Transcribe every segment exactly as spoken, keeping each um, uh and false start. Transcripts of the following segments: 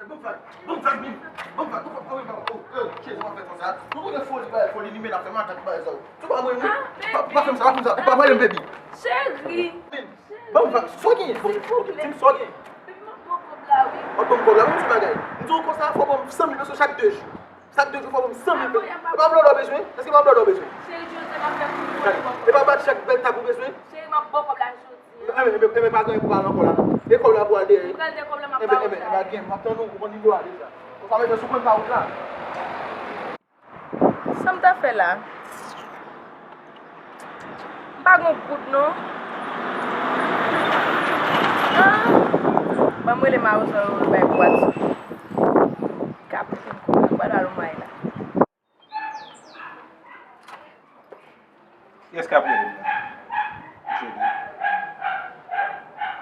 Bon vag, bon vag, bon vag, bon vag, bon vag, oh, oh, cheri, w ap fè konsa. Nou konnen foli, bagay foli, limen ap fè makak, bagay sa yo. Tou pa mwen, wi. Pa, pa fè m sa, pa fè m sa. Pa pale m, baby. Cheri. Bon vag, sa w gen? Bon, bon, di m sa w gen. Baby, m ap pran kòb la, wi. W ap ban m kòb la, wi, yon ti bagay. M di w konsa, fò w ban m san mil peso chak de jou. Chak de jou, fò w ban m san mil peso. E pa blòdò w bezwen? Èske pa blòdò w bezwen? Cheri, jodi a m ap fè pou ou. E pa bat chak bèl tab ou bezwen? Cheri, m ap ba w kòb la jodi. Enben, enben, enben, pa gen pou pale ankò la. E kòb la pou al dèyè. M pral dèyè kòb la, m ap ba w. Enben, enben, enben, pa gen, m ap tann ou, ou konn nimewo a deja. Konsa, mete sou konn pa wout la. Sa m ta fè la? M pa gen goud, non. Ah! Ban m rele Mawozo, yo bay bwat sou li. Kap, m pral al may la. Kiyès k ap rele m nan? Julie.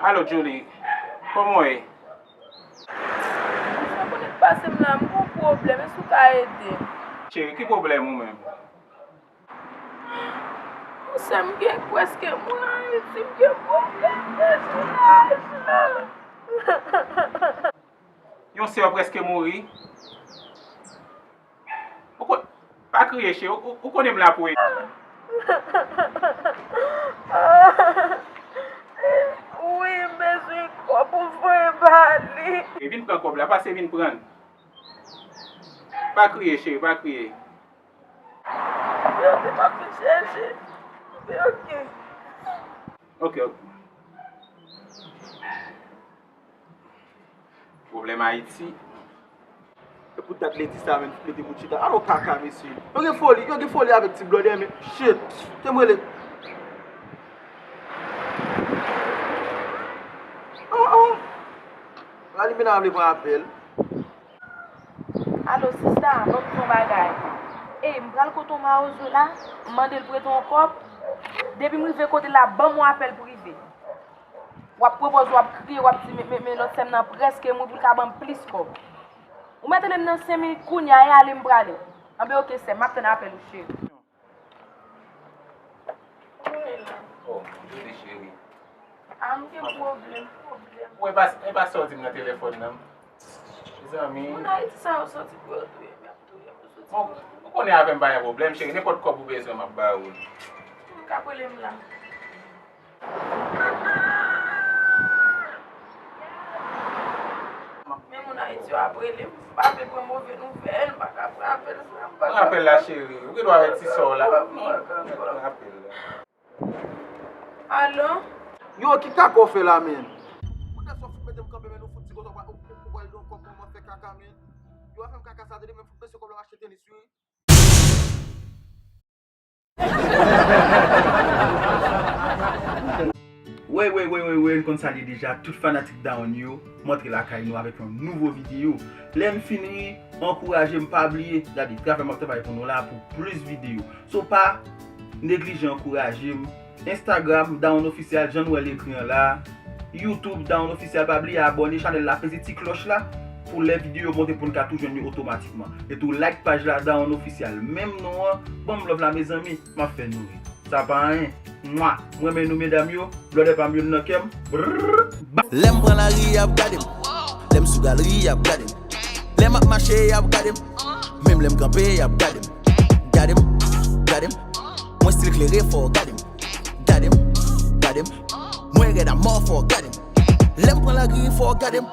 Alo, Julie. Kòman w ye? Sa konnen k pase m la, m gon pwoblèm, èske w ka ede m? Cheri, ki pwoblèm ou menm? Yon sè m gen prèske mouri an Ayiti, m gen pwoblèm bezwen lajan. Yon sè w prèske mouri? Ou kon-, pa kriye, cheri. Ou, ou, ou konnen m la pou ede. Wi, m bezwen kòb pou voye ba li. E vin pran kòb la, pase vin pran l. Pa kriye, cheri, pa kriye. Yo, se pa vin chèche. Oke. Oke, oke. Pwoblèm Ayiti. E pou dat ledi sa menm, mete moun chita. Alò kaka, mesye. Yo gen foli, yo gen foli avèk ti blòdè, men shit. Te m rele. Oh, oh. Rali mena vle pran apèl. Alo, sista, ban m di w yon bagay. Ey, m pral kote yon mawozo la, m mande l prete yon kòb. Depi m rive kote l la, ban m yon apèl prive. W ap pran pòz, w ap kriye, w ap di, men, men, men lòt sè m nan prèske mouri pou l ka ban m plis kòb. Ou mèt rele m nan senk minit kounye a, e ale m prale. Anben, oke, sè m, m ap tann apèl ou, cheri. Mwen la. Oh, jodi cheri. A, m gen pwoblèm, pwoblèm. Ou e pa, e pa sa w di m nan telefòn nan. Mezanmi. Moun Ayiti sa yo soti pou yo touye m, y ap touye m, yo soti pou yo touye m. Bon, ou konnen avè m pa gen pwoblèm, cheri. Nenpòt kòb ou bezwen, m ap ba ou l. M ka rele m la. Men moun Ayiti yo ap rele m, m pa vle pran move nouvèl, m pa ka pran apèl sa, m pa ka. Pran apèl la, cheri. Ou gen dwa wè ti sè w la. M pa ka, m pa ka. Pran apèl la. Alo? Yo, ki kaka w fè la, menm? Poutèt sa w fout mete m kanpe, men nou fout di konsa, ou, ou, ou pral gen yon kòb pou mwen fè kaka, menm. Yo, afè m kaka sa, tande, men fout mesye kòb la, m achte tenis, wi. Wey, wey, wey, wey, wey, n konn sa l ye deja, tout fanatik Down yo, m antre lakay nou avèk yon nouvo videyo. Lè n fin ri, ankouraje m, pa bliye, gade, travay m ap travay pou nou la pou plis videyo. So, pa neglije ankouraje m. Instagram, Down Official, jan n wè l ekri an la. YouTube, Down Official, pa bliye abòne chanèl la, peze ti klòch la pou lè videyo yo monte pou n ka tou jwenn yo otomatikman. E tou like paj la, Down Official. Menm non an, ban m love la, mezanmi, m ap fè nou ri. Sa pa anyen. Mwa! M renmen nou, medam yo. Blòdè pa m yo nan kè m. Brrr! Ba- Lè m pran lari, y ap gade m. Lè m sou galri, y ap gade m. Lè m ap mache, y ap gade m. Menm lè m kanpe, y ap gade m. Gade m, gade m. Mwen still klere, fò w gade m. Gade m, gade m. Mwen rèd a mò, fò w gade m. Lè m pran lari, fò w gade m.